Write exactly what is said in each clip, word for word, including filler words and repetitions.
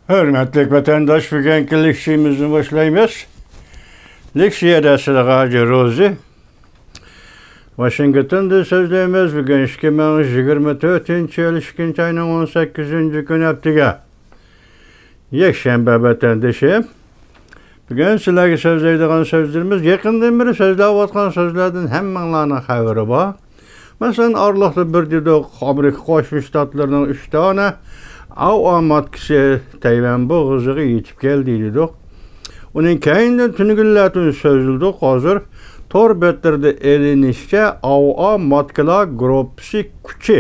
ھۆرمەتلىك ۋەتەنداش، بۈگۈنكى لېكسىيىمىزنى باشلايمىز. لېكسىيە دەرسلىك ھاجى روزى. ۋاشىنگتوندا سۆزلەيمىز. بۈگۈن ئىككى مىڭ يىگىرمە تۆتىنچى يىل ئىككىنچى ئاينىڭ ئون سەككىزىنچى كۈنى، ھەپتىگە يەكشەنبە ۋەتەندىشىم. بۈگۈن سىلەرگە سۆزلەيدىغان سۆزلىرىمىز، يېقىندىن بېرى سۆزلەۋاتقان سۆزلەردىن ھەممىڭلارنىڭ خەۋىرى بار. مەسىلەن، ئارىلىقتا بىر دېدۇق، ئامېرىكا قوشما شتاتلىرىنىڭ ئۈچ دانە ئاۋۇ ماتكىسى تەيۋەن بوغۇزىغا يېتىپ كەلدى دېدۇق. ئۇنىڭ كەينىدىن تۈنۈگۈنلەردىن سۆزلىدۇق. ھازىر تور بەتلىرىدە ئېلىنىشىچە، ئاۋۇ ماتكىلار گۇرۇپپىسى كۈچى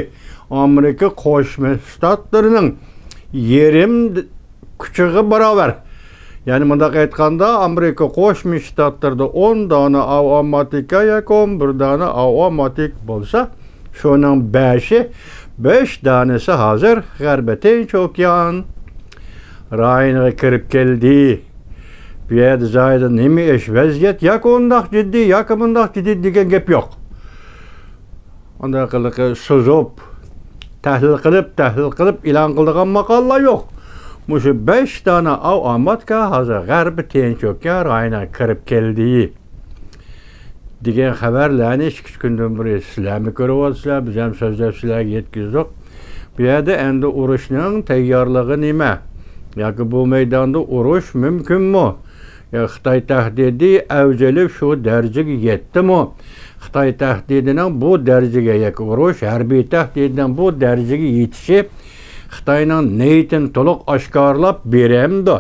ئامېرىكا قوشما شتاتلىرىنىڭ يېرىم كۈچىگە باراۋەر. يەنى مۇنداق ئېيتقاندا، ئامېرىكا قوشما شتاتلىرىدا ئون دانە ئاۋۇ ماتكا ياكى ئون بىر دانە ئاۋۇ ماتكا بولسا، شۇنىڭ بەشى، بەش دانىسى ھازىر غەربىي تىنچ ئوكيان رايونىغا كىرىپ كەلدى. بۇ يەردە زايىدا نېمە ئىش، ۋەزىيەت ياكى ئۇنداق جىددىي، ياكى مۇنداق جىددىي دېگەن گەپ يوق. ئانداق قىلىقى سوزۇپ، تەھلىل قىلىپ، تەھلىل قىلىپ ئېلان قىلىدىغان ماقالىلار يوق. مۇشۇ بەش دانە ئاۋۇ ماتكا ھازىر غەربىي تىنچ ئوكيان رايونىغا كىرىپ كەلدى دېگەن خەۋەرلەرنى ئىككى ئۈچ كۈندىن بېرى سىلەرمۇ كۆرۈۋاتىسىلەر، بىز ھەم سۆزلەپ سىلەرگە يەتكۈزدۇق. بۇ يەردە ئەمدى ئۇرۇشنىڭ تەييارلىقى نېمە؟ ياكى بۇ مەيداندا ئۇرۇش مۇمكىنمۇ؟ يا خىتاي تەھدىتى ئەۋج ئېلىپ شۇ دەرىجىگە يەتتىمۇ؟ خىتاي تەھدىتىنىڭ بۇ دەرىجىگە ياكى ئۇرۇش ھەربىي تەھدىتىنىڭ بۇ دەرىجىگە يېتىشى خىتاينىڭ نىيىتىنى تولۇق ئاشكارىلاپ بېرەمدۇ؟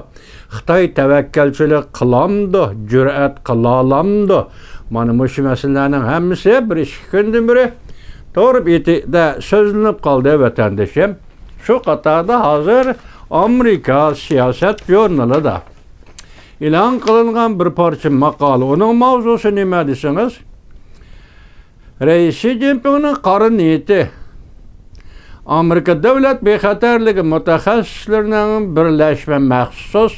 خىتاي تەۋەككەلچىلىك قىلامدۇ؟ جۈرئەت قىلالامدۇ؟ مانا مۇشۇ مەسىلىلەرنىڭ ھەممىسى بىر ئىككى كۈندىن بېرى تور بېتىدە سۆزلىنىپ قالدى، ۋەتەندىشىم. شۇ قاتاردا ھازىر ئامېرىكا سىياسەت ژۇرنىلىدا ئېلان قىلىنغان بىر پارچە ماقالە. ئۇنىڭ ماۋزۇسى نېمە دېسىڭىز، رەئىس شى جىنپىڭنىڭ قارا نىيىتى ئامېرىكا دۆلەت بىخەتەرلىكى مۇتەخەسسىسلىرىنىڭ بىرلەشمە مەخسۇس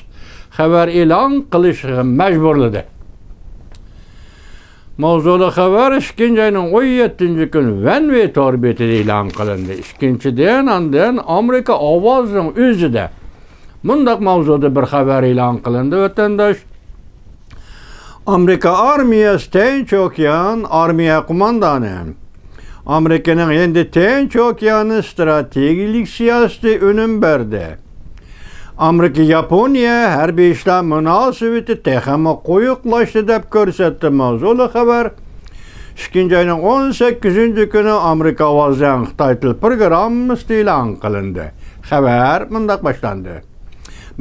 خەۋەر ئېلان قىلىشىغا مەجبۇرلىدى. ماۋزۇلۇق خەۋەر ئىككىنچى ئاينىڭ ئون يەتتىنچى كۈنى ۋەنۋېي تور بېتىدە ئېلان قىلىندى. ئىككىنچىدىن، ئاندىن ئامېرىكا ئاۋازىنىڭ ئۆزىدە مۇنداق ماۋزۇدا بىر خەۋەر ئېلان قىلىندى، ۋەتەنداش. ئامېرىكا ئارمىيەسى تىنچ ئوكيان ئارمىيە قوماندانى ئامېرىكىنىڭ ھىندى تىنچ ئوكيانى ئىستراتېگىيەلىك سىياسىتى ئۈنۈم بەردى. ئامېرىكا ياپونىيە ھەربىي ئىشلار مۇناسىۋىتى تېخىمۇ قويۇقلاشتى دەپ كۆرسەتتى ماۋزۇلۇق خەۋەر. ئىككىنچى ئاينىڭ ئون سەككىزىنچى كۈنى ئامېرىكا ئاۋازىنىڭ خىتاي تىل پروگراممىسىدا ئېلان قىلىندى. خەۋەر مۇنداق باشلاندى.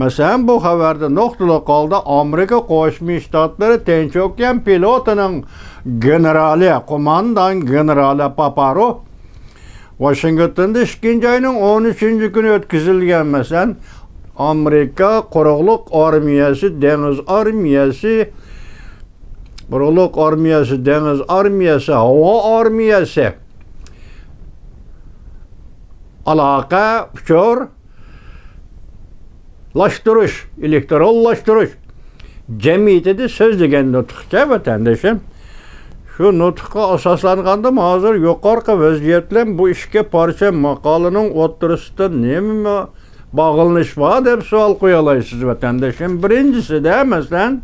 مەسىلەن، بۇ خەۋەردە نۇقتىلىق ھالدا ئامېرىكا قوشما شتاتلىرى تىنچ ئوكيان فلوتىنىڭ گېنېرالى، قوماندان گېنېرالى پاپارو ۋاشىنگتوندا ئىككىنچى ئاينىڭ ئون ئۈچىنچى كۈنى ئۆتكۈزۈلگەن، مەسىلەن، ئامېرىكا قۇرۇقلۇق ئارمىيەسى، دېڭىز ئارمىيەسى، قۇرۇقلۇق ئارمىيەسى، دېڭىز ئارمىيەسى، ھاۋا ئارمىيەسى، ئالاقە، ئۇچۇر، لاشتۇرۇش، ئېلېكترونلاشتۇرۇش جەمئىيىتىدە سۆزلىگەن نۇتۇقكەن، ۋەتەندىشىم. شۇ نۇتۇققا ئاساسلانغاندا، ھازىر يۇقىرىقى ۋەزىيەت بىلەن بۇ ئىككى پارچە ماقالىنىڭ ئوتتۇرىسىدا نېمە باغلىنىش بار دەپ سوئال قويالايسىز، ۋەتەندىشىم. بىرىنچىسىدە، مەسىلەن،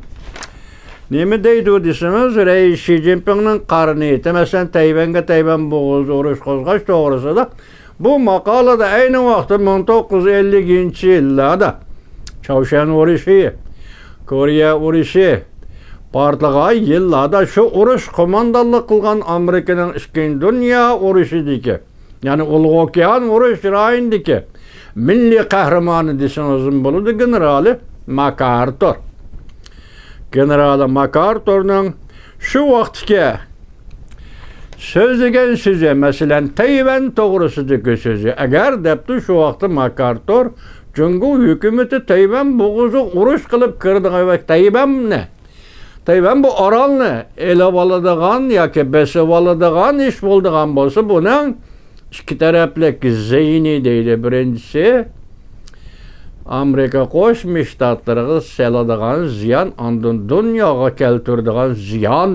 نېمە دەيدۇ دېسىڭىز، رەئىس شى جىنپىڭنىڭ قارا نىيىتى، مەسىلەن، تەيۋەنگە تەيۋەن بوغۇزىدا ئۇرۇش قوزغاش توغرىسىدا بۇ ماقالىدە ئەينى ۋاقىتتا مىڭ توققۇز يۈز ئەللىكىنچى يىللاردا چاۋشيەن ئۇرۇشى، كورېيە ئۇرۇشى پارتلىغان يىللاردا شۇ ئۇرۇش قوماندانلىق قىلغان ئامېرىكىنىڭ ئىككىنچى دۇنيا ئۇرۇشىدىكى، يەنى ئۇلۇغ ئوكيان ئۇرۇش رايونىدىكى مىللىي قەھرىمانى دېسىڭىزمۇ بولىدۇ، گېنېرالى ماكئارتۇر. گېنېرالى ماكئارتۇرنىڭ شۇ ۋاقىتتىكى سۆزلىگەن سۆزى، مەسىلەن، تەيۋەن توغرىسىدىكى سۆزى، ئەگەر دەپتۇ، شۇ ۋاقىتتا ماكئارتۇر جۇڭگو ھۆكۈمىتى تەيۋەن بوغۇزىغا ئۇرۇش قىلىپ كىرىدىغان ۋە تەيۋەننى، تەيۋەن بۇ ئارالنى ئېلىۋالىدىغان ياكى بېسىۋالىدىغان ئىش بولىدىغان بولسا، بۇنىڭ ئىككى تەرەپلىك زىيىنى دەيدۇ. بىرىنچىسى، ئامېرىكا قوشما شتاتلىرىغا سالىدىغان زىيان، ئاندىن دۇنياغا كەلتۈرىدىغان زىيان.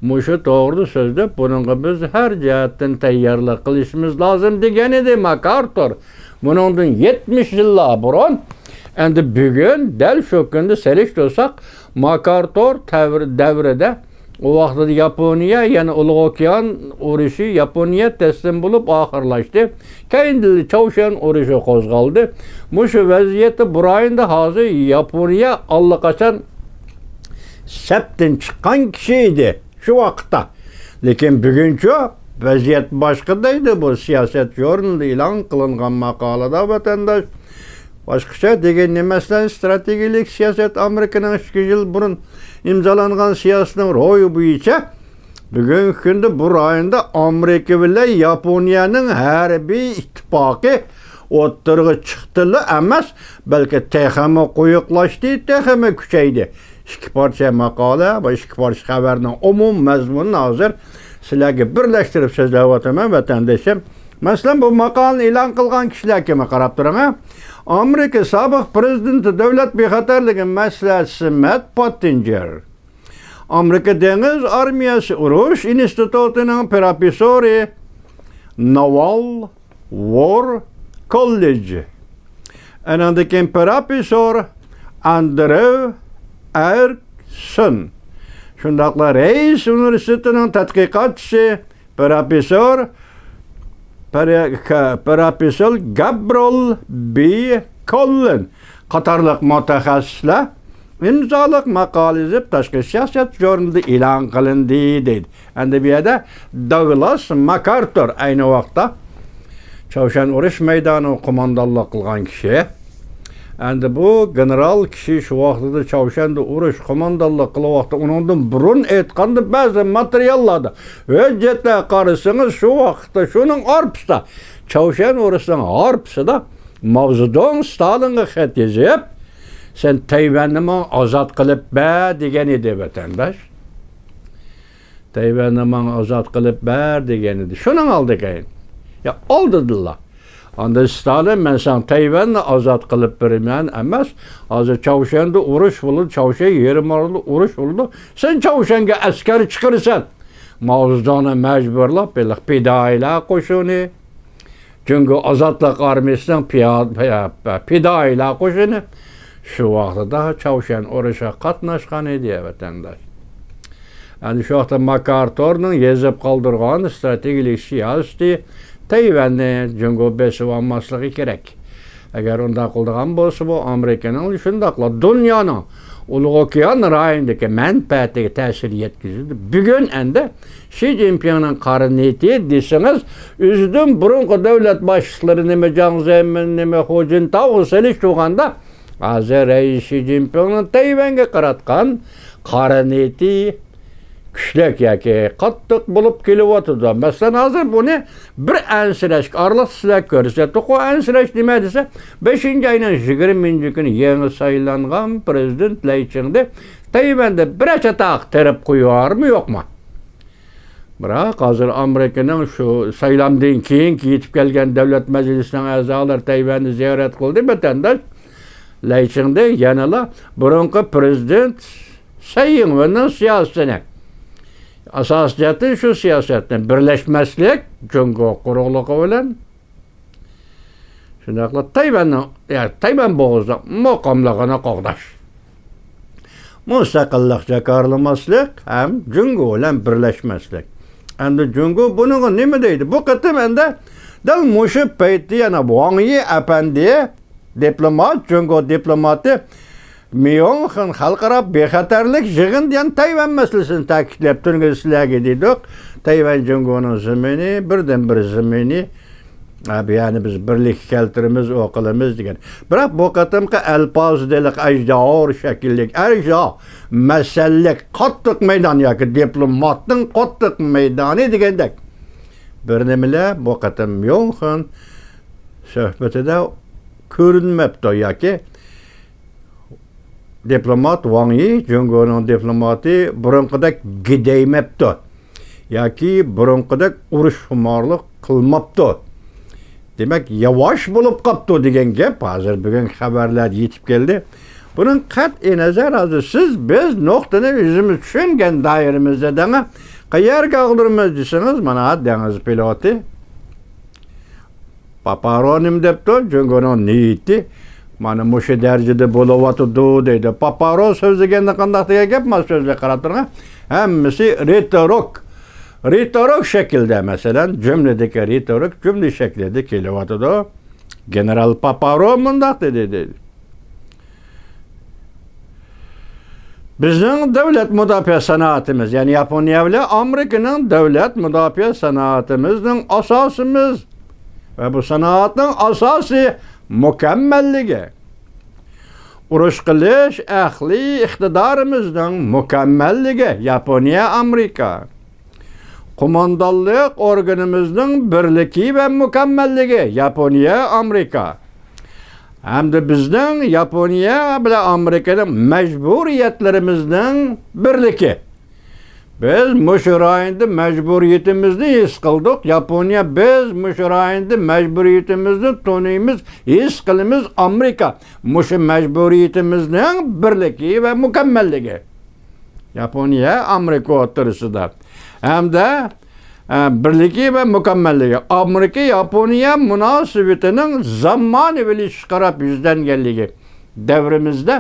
مۇشۇ توغرىدا سۆزلەپ، بۇنىڭغا بىز ھەر جەھەتتىن تەييارلىق قىلىشىمىز لازىم، دېگەن ئىدى ماكئارتۇر. بۇنىڭدىن يەتمىش يىللار بۇرۇن ئەمدى بۈگۈن دەل شۇ كۈندە سېلىشتۇرساق، ماكارتور تەۋر-، دەۋرىدە، ئۇ ۋاقىتتا ياپونىيە، يەنى ئۇلۇغ ئوكيان ئۇرۇشى، ياپونىيە تەسلىم بولۇپ ئاخىرلاشتى. كەينىدىن چاۋشيەن ئۇرۇشى قوزغالدى. مۇشۇ ۋەزىيەتتە بۇ رايوندا ھازىر ياپونىيە ئاللىقاچان سەپتىن چىققان كىشى ئىدى شۇ ۋاقىتتا. لېكىن بۈگۈنچۇ ۋەزىيەت باشقا دەيدۇ بۇ سىياسەت ژۇرنىلىدا ئېلان قىلىنغان ماقالىدا ۋەتەنداش. باشقىچە دېگەندە، مەسىلەن، ئىستراتېگىيەلىك سىياسەت ئامېرىكىنىڭ ئىككى يىل بۇرۇن ئىمزالانغان سىياسىتىنىڭ روھى بويىچە بۈگۈنكى كۈندە بۇ رايوندا ئامېرىكا بىلەن ياپونىيەنىڭ ھەربىي ئىتتىپاقى ئوتتۇرىغا چىقتىلا ئەمەس، بەلكى تېخىمۇ قويۇقلاشتى، تېخىمۇ كۈچەيدى. ئىككى پارچە ماقالە، بۇ ئىككى پارچە خەۋەرنىڭ ئومۇمىي مەزمۇنىنى ھازىر سىلەرگە بىرلەشتۈرۈپ سۆزلەۋاتىمەن، ۋەتەندىشىم. مەسىلەن، بۇ ماقالىنى ئېلان قىلغان كىشىلەر كىم؟ قاراپ تۇرۇڭ، ھە. ئامېرىكا سابىق پرېزىدېنتى دۆلەت بىخەتەرلىكى مەسلىھەتچىسى مەت پوتتىنجېر. ئامېرىكا دېڭىز ئارمىيەسى ئۇرۇش ئىنستىتۇتىنىڭ پروفېسسورى، ناۋال ۋور كوللېجى. ئانىڭدىن كېيىن پروفېسسور ئاندرېۋ ئېركسون. شۇنداقلا رەيس ئۇنىۋېرسىتېتىنىڭ تەتقىقاتچىسى، پروفېسسور، پرە-، ك-، پروفېسسور گابرول بى كوللىن قاتارلىق مۇتەخەسسىسلەر ئىمزالىق ماقالە يېزىپ، تاشقى سىياسەت ژۇرنىلىدا ئېلان قىلىندى، دەيدۇ. ئەمدى بۇ يەردە داگلاس ماكارتۇر ئەينى ۋاقىتتا چاۋشيەن ئۇرۇش مەيدانىغا قوماندانلىق قىلغان كىشى. ئەمدى بۇ گېنېرال كىشى شۇ ۋاقتىدا چاۋشيەندە ئۇرۇش قوماندانلىق قىلغان ۋاقتىدا ئۇنىڭدىن بۇرۇن ئېيتقاندا بەزى ماتېرىياللاردا، ھۆججەتلەرگە قارىسىڭىز، شۇ ۋاقىتتا شۇنىڭ ھارپىسىدا، چاۋشيەن ئۇرۇشىنىڭ ھارپىسىدا ماۋزېدۇڭ ستالىنغا خەت يېزىپ، «سەن تەيۋەننى ماڭا ئازاد قىلىپ بەر» دېگەن ئىدى، ۋەتەنداش. «تەيۋەننى ماڭا ئازاد قىلىپ بەر» دېگەن ئىدى. شۇنىڭ ئالدى كەينى. يا، ئالدىدىلا. ئاندىن ستالىن، «مەن ساڭا تەيۋەننى ئازاد قىلىپ بېرىمەن» ئەمەس، «ھازىر چاۋشيەندە ئۇرۇش بولىدۇ، چاۋشيەن يېرىم ئارىلىدا ئۇرۇش بولىدۇ، سەن چاۋشيەنگە ئەسكەر چىقىرىسەن.» ماۋزېدۇڭنى مەجبۇرلاپ، ھېلىقى پىدائىيلار قوشۇنى، جۇڭگو ئازادلىق ئارمىيىسىنىڭ پىيا-، پىيا-، پىدائىيلار قوشۇنى شۇ ۋاقتىدا چاۋشيەن ئۇرۇشىغا قاتناشقان ئىدى، ۋەتەنداش. ئەنە شۇ ۋاقىتتا ماكارتۇرنىڭ يېزىپ قالدۇرغان ئىستراتېگىيەلىك سىياسىتى تەيۋەننى جۇڭگو بېسىۋالماسلىقى كېرەك. ئەگەر ئۇنداق قىلىدىغان بولسا، بۇ ئامېرىكىنىڭ شۇنداقلا دۇنيانىڭ ئۇلۇغ ئوكيان رايونىدىكى مەنپەئەتىگە تەسىر يەتكۈزىدۇ. بۈگۈن ئەمدى شى جىنپىڭنىڭ قارا نىيىتى دېسىڭىز، ئۆزىدىن بۇرۇنقى دۆلەت باشلىقلىرى نېمە جاڭ زېمىن، نېمە خۇ جىنتاۋغا سېلىشتۇرغاندا، ھازىر رەئىس شى جىنپىڭنىڭ تەيۋەنگە قاراتقان قارا نىيىتى كۈچلۈك ياكى قاتتىق بولۇپ كېلىۋاتىدۇ. مەسىلەن، ھازىر بۇنى بىر ئەنسىرەشكە ئارىلىق سىلەر كۆرسەتتۇق. ئۇ ئەنسىرەش نېمە دېسە، بەشىنچى ئاينىڭ يىگىرمىنچى كۈنى يېڭى سايلانغان پرېزىدېنت لەي چىڭدې تەيۋەندە بىرەر چاتاق تېرىپ قويۇۋارمۇ يوقمۇ؟ بىراق ھازىر ئامېرىكىنىڭ شۇ سايلامدىن كېيىنكى يېتىپ كەلگەن دۆلەت مەجلىسىنىڭ ئەزالىرى تەيۋەننى زىيارەت قىلدى، ۋەتەنداش. لەي چىڭدې يەنىلا بۇرۇنقى پرېزىدېنت سەي ئىڭۋېننىڭ سىياسىتىنى، ئاساسىي جەھەتتىن شۇ سىياسەتنى، بىرلەشمەسلىك جۇڭگو قۇرۇقلۇقى بىلەن، شۇنداقلا تەيۋەننىڭ، يا، تەيۋەن بوغۇزىنىڭ مۇقىملىقىنى قوغداش، مۇستەقىللىق جاكارلىماسلىق ھەم جۇڭگو بىلەن بىرلەشمەسلىك. ئەمدى جۇڭگو بۇنىڭغا نېمە دەيدۇ؟ بۇ قېتىم ئەمدى دەل مۇشۇ پەيتتە يەنە ۋاڭ يى ئەپەندى، دىپلومات، جۇڭگو دىپلوماتى ميۇڭ خېن خەلقئارا بىخەتەرلىك يىغىنىدا يەنە تەيۋەن مەسىلىسىنى تەكىتلەپ، تۈنۈگۈن سىلەرگە دېدۇق، تەيۋەن جۇڭگونىڭ زېمىنى، بىردىنبىر زېمىنى، ھە، بۇ يەرنى بىز بىرلىككە كەلتۈرىمىز، ئۇ قىلىمىز دېگەن. بىراق بۇ قېتىمقى ئەلپازىدىلىق ئەجدىھا شەكىللىك، ئەجدىھا مەسەللىك قاتتىق مەيدان ياكى دىپلوماتنىڭ قاتتىق مەيدانى دېگەندەك بىر نېمىلەر بۇ قېتىم ميۇڭ خېن سۆھبىتىدە كۆرۈنمەپتۇ ياكى دىپلومات ۋاڭ يى، جۇڭگونىڭ دىپلوماتى بۇرۇنقىدەك گىدەيمەپتۇ ياكى بۇرۇنقىدەك ئۇرۇشخۇمارلىق قىلماپتۇ. دېمەك، ياۋاش بولۇپ قاپتۇ دېگەن گەپ ھازىر بۈگۈنكى خەۋەرلەردە يېتىپ كەلدى. بۇنىڭ قەتئىي نەزەر ھازىر سىز، بىز نۇقتىنى ئۆزىمىز چۈشەنگەن دائىرىمىزدە دەڭە، قەيەرگە ئاغدۇرىمىز دېسىڭىز، مانا دېڭىز پىلوتى پاپارونىم دەپتۇ، جۇڭگونىڭ نىيىتى مانا مۇشۇ دەرىجىدە بولۇۋاتىدۇ دەيدۇ. پاپارو سۆزلىگەندە قانداق دېگەن گەپ؟ مانا سۆزلەپ قاراپ تۇرۇڭ. ھەممىسى رېتورىك. رېتورىك شەكىلدە، مەسىلەن، جۈملىدىكى رېتورىك جۈملە شەكلىدە كېلىۋاتىدۇ. گېنېرال پاپارو مۇنداق دېدى، دەيدۇ. بىزنىڭ دۆلەت مۇداپىئە سانائىتىمىز، يەنى ياپونىيە بىلەن ئامېرىكىنىڭ دۆلەت مۇداپىئە سانائىتىمىزنىڭ ئاساسىمىز ۋە بۇ سانائەتنىڭ ئاساسىي مۇكەممەللىكى، ئۇرۇش قىلىش ئەقلىي ئىقتىدارىمىزنىڭ مۇكەممەللىكى، ياپونىيە، ئامېرىكا. قوماندانلىق ئورگىنىمىزنىڭ بىرلىكى ۋە مۇكەممەللىكى، ياپونىيە، ئامېرىكا. ھەمدە بىزنىڭ ياپونىيە بىلەن ئامېرىكىنىڭ مەجبۇرىيەتلىرىمىزنىڭ بىرلىكى. بىز مۇشۇ رايوندا مەجبۇرىيىتىمىزنى ھېس قىلدۇق. ياپونىيە، بىز مۇشۇ رايوندا مەجبۇرىيىتىمىزنى تونۇيمىز، ھېس قىلىمىز. ئامېرىكا، مۇشۇ مەجبۇرىيىتىمىزنىڭ بىرلىكى ۋە مۇكەممەللىكى. ياپونىيە، ئامېرىكا ئوتتۇرىسىدا ھەمدە، ئە، بىرلىكى ۋە مۇكەممەللىكى. ئامېرىكا-ياپونىيە مۇناسىۋىتىنىڭ زامانىۋىلىشىشقا قاراپ يۈزلەنگەنلىكى، دەۋرىمىزدە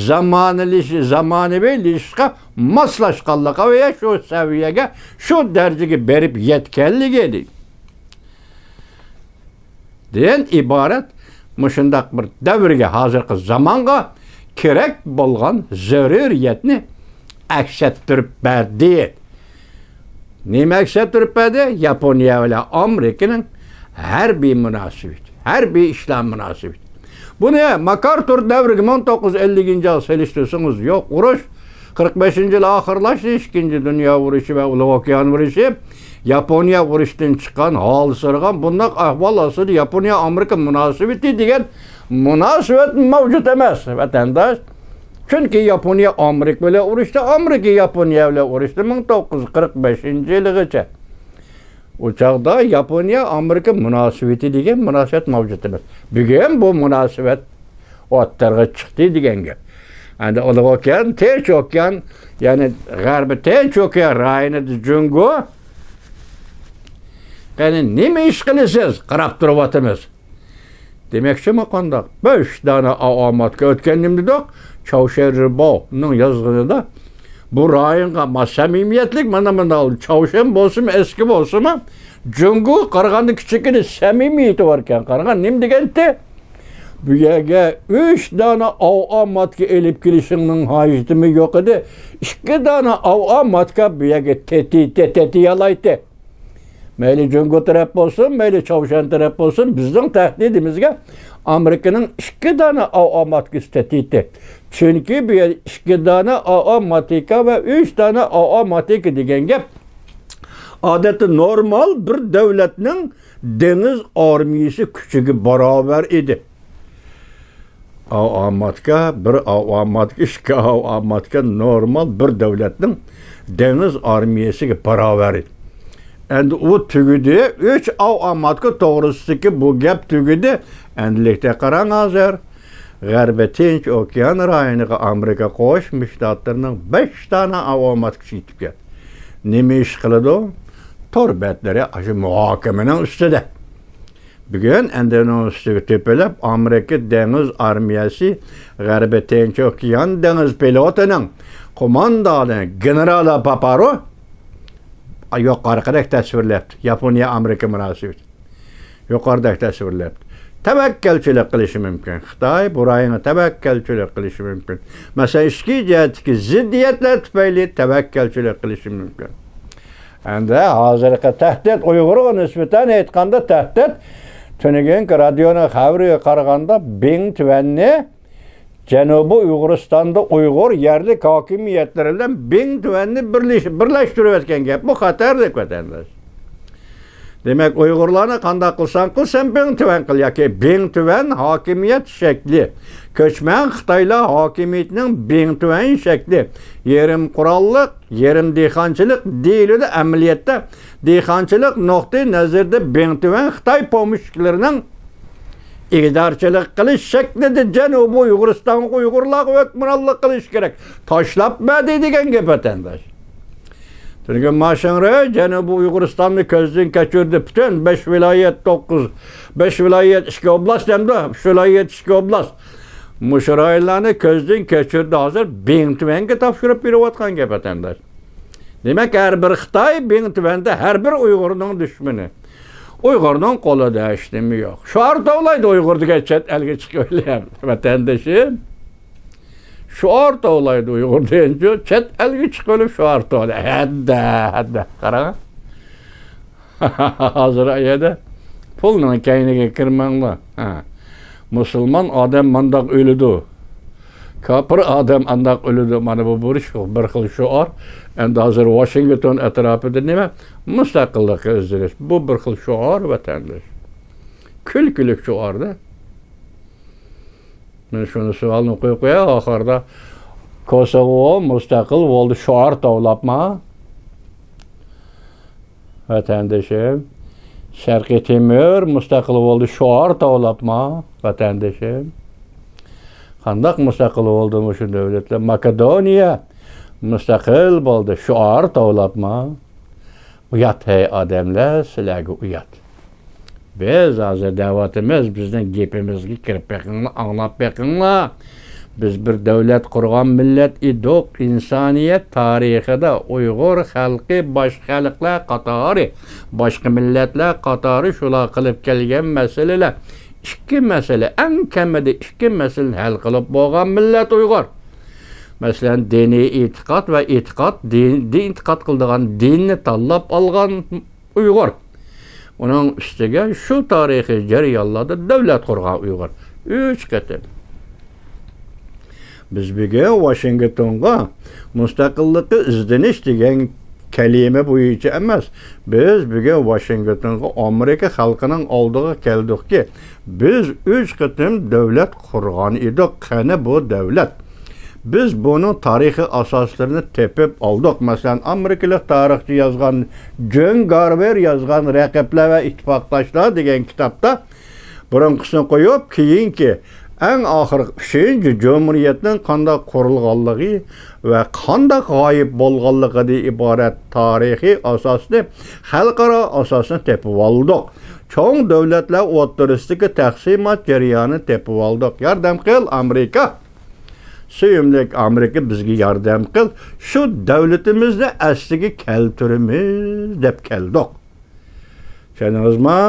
زامانىلىش-، زامانىۋىلىشىشقا ماسلاشقانلىقى ۋە شۇ سەۋىيەگە، شۇ دەرىجىگە بېرىپ يەتكەنلىكى دېگەن ئىبارەت مۇشۇنداق بىر دەۋرگە، ھازىرقى زامانغا كېرەك بولغان زۆرۈرىيەتنى ئەكس ئەتتۈرۈپ بەردى. نېمە ئەكس ئەتتۈرۈپ بەردى؟ ياپونىيە بىلەن ئامېرىكىنىڭ ھەربىي مۇناسىۋىتى، ھەربىي ئىشلار مۇناسىۋىتى. بۇنى ماكئارتۇر دەۋرىگە، مىڭ توققۇز يۈز ئەللىكىنچى يىل سېلىشتۇرسىڭىز يوق. ئۇرۇش قىرىق بەشىنچى يىل ئاخىرلاشتى، ئىككىنچى دۇنيا ئۇرۇشى ۋە ئۇلۇغ ئوكيان ئۇرۇشى. ياپونىيە ئۇرۇشتىن چىققان، ھالسىرىغان، بۇنداق ئەھۋال ئاستىدا ياپونىيە ئامېرىكا مۇناسىۋىتى دېگەن مۇناسىۋەت مەۋجۇت ئەمەس، ۋەتەنداش. چۈنكى ياپونىيە ئامېرىكا بىلەن ئۇرۇشتى، ئامېرىكا ياپونىيە بىلەن ئۇرۇشتى مىڭ توققۇز يۈز قىرىق بەشىنچى يىلىغىچە. ئۇ چاغدا ياپونىيە ئامېرىكا مۇناسىۋىتى دېگەن مۇناسىۋەت مەۋجۇت ئەمەس. بۈگۈن بۇ مۇناسىۋەت ئوتتۇرىغا چىقتى دېگەن گەپ. ئەمدى ئۇلۇغ ئوكيان، تىنچ ئوكيان، يەنى غەربىي تىنچ ئوكيان رايونىدا جۇڭگو، قېنى نېمە ئىش قىلىسىز؟ قاراپ تۇرۇۋاتىمىز. دېمەكچىمۇ قانداق؟ بەش دانە ئاۋاماتكا ئۆتكەن نېمە دېدۇق؟ چاۋشيەن رىباۋنىڭ يازغىنىدا بۇ رايونغا ما سەمىمىيەتلىك، مانا مانا چاۋشيەن بولسىمۇ، ئەسكى بولسىمۇ، جۇڭگوغا قارىغاندا كىچىككىنە سەمىمىيىتى باركەن. قارىغان نېمە دېگەنتى؟ بۇ يەرگە ئۈچ دانە ئاۋاماتكا ئېلىپ كېلىشىڭنىڭ ھاجىتىمۇ يوق ئىدى. ئىككى دانە ئاۋاماتكا بۇ يەرگە تېتىيتتى، تېتىيالايتتى. مەيلى جۇڭگو تەرەپ بولسۇن، مەيلى چاۋشيەن تەرەپ بولسۇن، بىزنىڭ تەھدىتىمىزگە ئامېرىكىنىڭ ئىككى دانە ئاۋاماتكىسى تېتىيتتى. چۈنكى بۇ يەر ئىككى دانە ئاۋاماتكا ۋە ئۈچ دانە ئاۋاماتكا دېگەن گەپ ئادەتتە نورمال بىر دۆلەتنىڭ دېڭىز ئارمىيىسى كۈچىگە باراۋەر ئىدى. ئاۋاماتكا، بىر ئاۋاماتكا، ئىككى ئاۋاماتكا نورمال بىر دۆلەتنىڭ دېڭىز ئارمىيەسىگە باراۋەر ئىدى. ئەمدى ئۇ تۈگىدى، ئۈچ ئاۋاماتكا توغرىسىدىكى بۇ گەپ تۈگىدى. ئەمدىلىكتە قاراڭ، ھازىر غەربىي تىنچ ئوكيان رايونىغا ئامېرىكا قوشما شتاتلىرىنىڭ بەش دانە ئاۋاماتكىسى يېتىپ كەلدى. نېمە ئىش قىلىدۇ؟ تور بەتلىرى ئاشۇ مۇھاكىمىنىڭ ئۈستىدە. بۈگۈن ئەمدى ئۇنىڭ ئۈستىگە تۆپىلەپ، ئامېرىكا دېڭىز ئارمىيەسى غەربىي تىنچ ئوكيان دېڭىز فلوتىنىڭ قوماندانى گېنېرال پاپارو يۇقىرىقىدەك تەسۋىرلەپتۇ. ياپونىيە ئامېرىكا مۇناسىۋىتى يۇقىرىدەك تەسۋىرلەپتۇ. تەۋەككەلچىلىك قىلىشى مۇمكىن. خىتاي بۇ رايونغا تەۋەككەلچىلىك قىلىشى مۇمكىن. مەسىلەن، ئىچكى جەھەتتىكى زىددىيەتلەر تۈپەيلى تەۋەككەلچىلىك قىلىشى مۇمكىن. ئەمدى ھازىرقى تەھدىت، ئۇيغۇرغا نىسبەتەن ئېيتقاندا تەھدىت، تۈنۈگۈنكى رادىيونىڭ خەۋىرىگە قارىغاندا، بىڭ تۈەننى جەنۇبىي ئۇيغۇرىستاندا ئۇيغۇر يەرلىك ھاكىمىيەتلىرى بىلەن بىڭ تۈەننى بىرلىش-، بىرلەشتۈرۈۋەتكەن گەپ. بۇ خەتەرلىك، ۋەتەنداش. دېمەك، ئۇيغۇرلارنى قانداق قىلساڭ قىل، سەن بىڭ تۈەن قىل ياكى بىڭ تۈەن ھاكىمىيەت شەكلى، كۆچمەن خىتايلار ھاكىمىيىتىنىڭ بىڭ تۈەن شەكلى، يېرىم قوراللىق، يېرىم دېھقانچىلىق دېيىلىدۇ. ئەمەلىيەتتە دېھقانچىلىق نۇقتىئى نەزىرىدە بىڭ تۈەن خىتاي پومېشچىكلىرىنىڭ ئىدارىچىلىك قىلىش شەكلىدە جەنۇبىي ئۇيغۇرىستانغا ئۇيغۇرلارغا ھۆكۈمرانلىق قىلىش كېرەك. تاشلاپ بەردى دېگەن گەپ، ۋەتەنداش. تۈنۈگۈن ماشىڭرې جەنۇبىي ئۇيغۇرىستاننى كۆزدىن كەچۈردى. پۈتۈن بەش ۋىلايەت، توققۇز، بەش ۋىلايەت، ئىككى ئوبلاست ئەمدى. ئۈچ ۋىلايەت، ئىككى ئوبلاست. مۇشۇ رايونلارنى كۆزدىن كەچۈردى، ھازىر بىڭتۈەنگە تاپشۇرۇپ بېرىۋاتقان گەپ، ۋەتەنداش. دېمەك، ھەر بىر خىتاي بىڭتۈەندە ھەر بىر ئۇيغۇرنىڭ دۈشمىنى. ئۇيغۇرنىڭ قولىدا ھېچنېمە يوق. شوئار توۋلايدۇ ئۇيغۇر دېگەن چەت ئەلگە چىقىۋېلىپ، ۋەتەندىشىم. شوئار توۋلايدۇ ئۇيغۇر دېگەنچۇ، چەت ئەلگە چىقىۋېلىپ شوئار توۋلايدۇ. ھەددە، ھەددە. قاراڭ. ھازىر ئەيەدە پۇلنىڭ كەينىگە كىرمەڭلار. ھە. مۇسۇلمان ئادەم مانداق ئۆلىدۇ. كاپىر ئادەم ئانداق ئۆلىدۇ. مانا بۇ بىر شۇ، بىر خىل شوئار. ئەمدى ھازىر ۋاشىنگتون ئەتراپىدا نېمە؟ مۇستەقىللىققا ئىزدىنىش. بۇ بىر خىل شوئار، ۋەتەنداش. كۈلكىلىك شوئاردا. مەن شۇنى سوئالنى قويۇپ قوياي، ئاخىرىدا كوسوۋو مۇستەقىل بولدى، شوئار توۋلاپما؟ ۋەتەندىشىم، شەرقىي تىمور مۇستەقىل بولدى، شوئار توۋلاپما؟ ۋەتەندىشىم، قانداق مۇستەقىل بولدى مۇشۇ دۆلەتلەر؟ ماكېدونىيە مۇستەقىل بولدى، شوئار توۋلاپما؟ ئۇيات، ھەي ئادەملەر، سىلەرگە ئۇيات. بىز ھازىر دەۋاتىمىز، بىزنىڭ گېپىمىزگە كىرىپ بېقىڭلار، ئاڭلاپ بېقىڭلار. بىز بىر دۆلەت قۇرغان مىللەت ئىدۇق. ئىنسانىيەت تارىخىدا ئۇيغۇر خەلقى باشقا خەلقلەر قاتارى، باشقا مىللەتلەر قاتارى شۇلار قىلىپ كەلگەن مەسىلىلەر، ئىككى مەسىلە، ئەڭ كەمىدە ئىككى مەسىلىنى ھەل قىلىپ بولغان مىللەت ئۇيغۇر. مەسىلەن، دىنىي ئېتىقاد ۋە ئېتىقاد، دىن، دىن ئېتىقاد قىلىدىغان دىننى تاللاپ ئالغان ئۇيغۇر. ئۇنىڭ ئۈستىگە شۇ تارىخىي جەريانلاردا دۆلەت قۇرغان ئۇيغۇر. ئۈچ قېتىم. بىز بۈگۈن ۋاشىنگتونغا مۇستەقىللىققا ئىزدىنىش دېگەن كەلىمە بويىچە ئەمەس، بىز بۈگۈن ۋاشىنگتونغا ئامېرىكا خەلقىنىڭ ئالدىغا كەلدۇقكى، بىز ئۈچ قېتىم دۆلەت قۇرغان ئىدۇق. قېنى بۇ دۆلەت؟ بىز بۇنىڭ تارىخىي ئاساسلىرىنى تېپىپ ئالدۇق. مەسىلەن، ئامېرىكىلىق تارىخچى يازغان، جون گارۋېر يازغان رەقىبلەر ۋە ئىتتىپاقداشلار دېگەن كىتابتا، بۇرۇنقىسىنى قويۇپ، كېيىنكى ئەڭ ئاخىرقى ئۈچىنچى جۇمھۇرىيەتنىڭ قانداق قۇرۇلغانلىقى ۋە قانداق غايىب بولغانلىقىدىن ئىبارەت تارىخىي ئاساسنى، خەلقئارا ئاساسنى تېپىۋالدۇق. چوڭ دۆلەتلەر ئوتتۇرىسىدىكى تەقسىمات جەريانىنى تېپىۋالدۇق. ياردەم قىل، ئامېرىكا! سۆيۈملۈك ئامېرىكا، بىزگە ياردەم قىل، شۇ دۆلىتىمىزنى ئەسلىگە كەلتۈرىمىز دەپ كەلدۇق. چۈشەندىڭىزما؟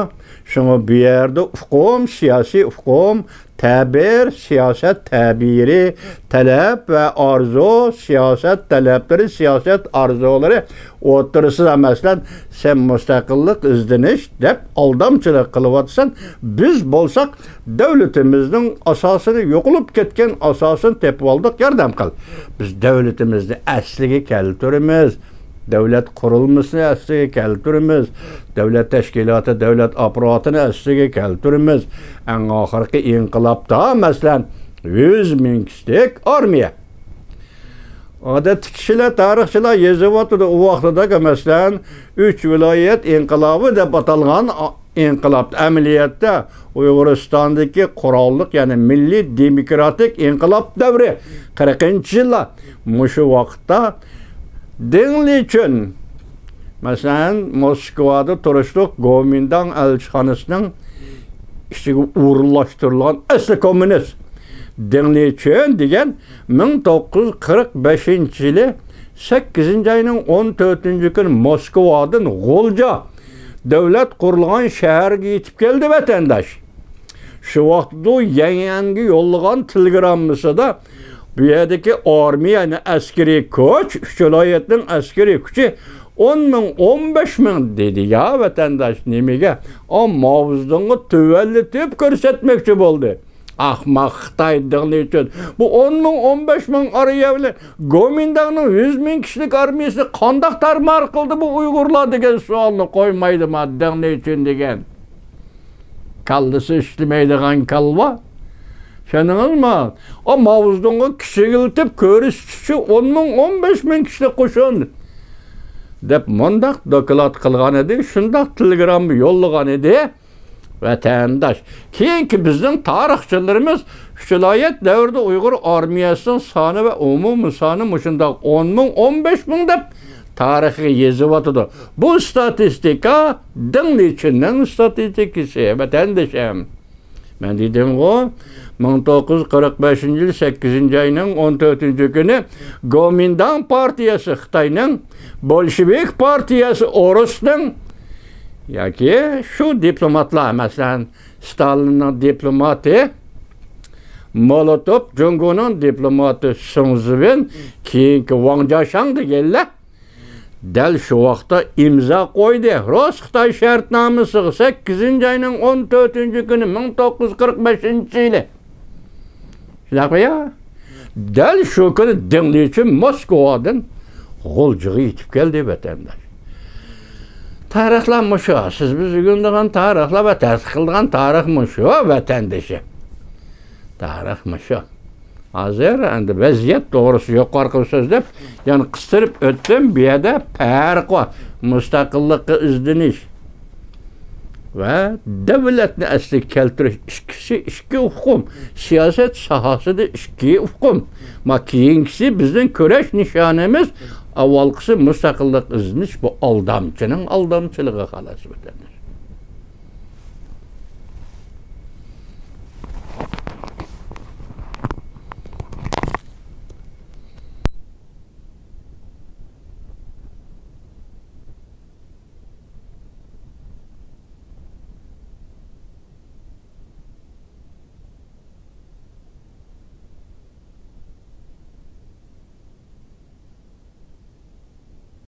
شۇڭا بۇ يەردە ئۇقۇم، سىياسىي ئۇقۇم، تەبىر، سىياسەت تەبىرى، تەلەپ ۋە ئارزۇ، سىياسەت تەلەپلىرى، سىياسەت ئارزۇلىرى ئوتتۇرىسىدا، مەسىلەن، سەن مۇستەقىللىق ئىزدىنىش دەپ ئالدامچىلىق قىلىۋاتىسەن. بىز بولساق دۆلىتىمىزنىڭ ئاساسىنى، يوقىلىپ كەتكەن ئاساسىنى تېپىۋالدۇق، ياردەم قىل. بىز دۆلىتىمىزنى ئەسلىگە كەلتۈرىمىز. دۆلەت قۇرۇلمىسىنى ئەسلىگە كەلتۈرىمىز. دۆلەت تەشكىلاتى، دۆلەت ئاپپاراتىنى ئەسلىگە كەلتۈرىمىز. ئەڭ ئاخىرقى ئىنقىلابتا، مەسىلەن، يۈز مىڭ كىشىلىك ئارمىيە. ئادەتتە كىشىلەر، تارىخچىلار يېزىۋاتىدۇ، ئۇ ۋاقتىدىكى، مەسىلەن، ئۈچ ۋىلايەت ئىنقىلابى دەپ ئاتالغان ئا-، ئىنقىلاب، ئەمەلىيەتتە ئۇيغۇرىستاندىكى قوراللىق، يەنى مىللىي دېموكراتىك ئىنقىلاب دەۋرى، قىرىقىنچى يىللار. مۇشۇ ۋاقىتتا دېڭ لىچۈن، مەسىلەن، موسكۋادا تۇرۇشلۇق گومىنداڭ ئەلچىخانىسىنىڭ ئىچىگە ئورۇنلاشتۇرۇلغان ئەسلى كوممۇنىست دېڭ لىچۈن دېگەن مىڭ توققۇز يۈز قىرىق بەشىنچى يىلى سەككىزىنچى ئاينىڭ ئون تۆتىنچى كۈنى موسكۋادىن غۇلجا دۆلەت قۇرۇلغان شەھەرگە يېتىپ كەلدى، ۋەتەنداش. شۇ ۋاقىتتا يەنئەنگە يوللىغان تېلېگراممىسىدا، بۇ يەردىكى ئارمىيە، يەنى ئەسكىرىي كۈچ، ئۈچ ۋىلايەتنىڭ ئەسكىرىي كۈچى ئون مىڭ، ئون بەش مىڭ دېدى. يا ۋەتەنداش، نېمىگە؟ ئا، ماۋزېدۇڭغا تۆۋەنلىتىپ كۆرسەتمەكچى بولدى. ئاخماق خىتاي دېڭ لىچۈن بۇ ئون مىڭ، ئون بەش مىڭ ئارىيە بىلەن گومىنداڭنىڭ يۈز مىڭ كىشىلىك ئارمىيىسىنى قانداق تارمار قىلدى بۇ ئۇيغۇرلار دېگەن سوئالنى قويمايدىما دېڭ لىچۈن دېگەن؟ كاللىسى ئىشلىمەيدىغان كالۋا. چۈشەندىڭىزمۇ؟ ئا، ماۋزېدۇڭغا كىچىكلىتىپ كۆرسىتىش ئۈچۈن ئون مىڭ، ئون بەش مىڭ كىشىلىك قوشۇن دەپ مۇنداق دوكلات قىلغان ئىدى، شۇنداق تېلېگرامما يوللىغان ئىدى. ۋەتەنداش، كېيىنكى بىزنىڭ تارىخچىلىرىمىز ئۈچ ۋىلايەت دەۋرىدە ئۇيغۇر ئارمىيەسىنىڭ سانى ۋە ئومۇمىي سانى مۇشۇنداق ئون مىڭ، ئون بەش مىڭ دەپ تارىخقا يېزىۋاتىدۇ. بۇ ئىستاتىستىكا دېڭ لىچۈننىڭ ئىستاتىستىكىسى، ۋەتەندىشىم. مەن دېدىمغۇ، مىڭ توققۇز يۈز قىرىق بەشىنچى يىل سەككىزىنچى ئاينىڭ ئون تۆتىنچى كۈنى گومىنداڭ پارتىيەسى خىتاينىڭ، بولشېۋىك پارتىيەسى ئورۇسنىڭ ياكى شۇ دىپلوماتلار، مەسىلەن، ستالىننىڭ دىپلوماتى مولوتوف، جۇڭگونىڭ دىپلوماتى سۇڭ زىۋېن، كېيىنكى ۋاڭ جياشاڭ دېگەنلەر دەل شۇ ۋاقىتتا ئىمزا قويدى. رۇس-خىتاي شەرتنامىسىغا سەككىزىنچى ئاينىڭ ئون تۆتىنچى كۈنى مىڭ توققۇز يۈز قىرىق بەشىنچى يىلى. شۇنداقمۇ يا؟ دەل شۇ كۈنى دېڭ لىچۈن موسكۋادىن غۇلجىغا يېتىپ كەلدى، ۋەتەنداش. تارىخلار مۇشۇ. سىز بىز ئۆگىنىدىغان تارىخلار ۋە تەتقىق قىلىدىغان تارىخ مۇشۇ، ۋەتەندىشىم. تارىخ مۇشۇ. ھازىر ئەمدى ۋەزىيەت توغرىسىدا يۇقىرىقى سۆزلەپ، يەنە قىستۇرۇپ ئۆتتۈم. بۇ يەردە پەرق بار. مۇستەقىللىققا ئىزدىنىش ۋە دۆلەتنى ئەسلىگە كەلتۈرۈش، ئىككىسى ئىككى ئۇقۇم. سىياسەت ساھەسىدە ئىككى ئۇقۇم. ما كېيىنكىسى بىزنىڭ كۈرەش نىشانىمىز، ئاۋۋالقىسى مۇستەقىللىق ئىزدىنىش، بۇ ئالدامچىنىڭ ئالدامچىلىقى، خالاس، ۋەتەنداش.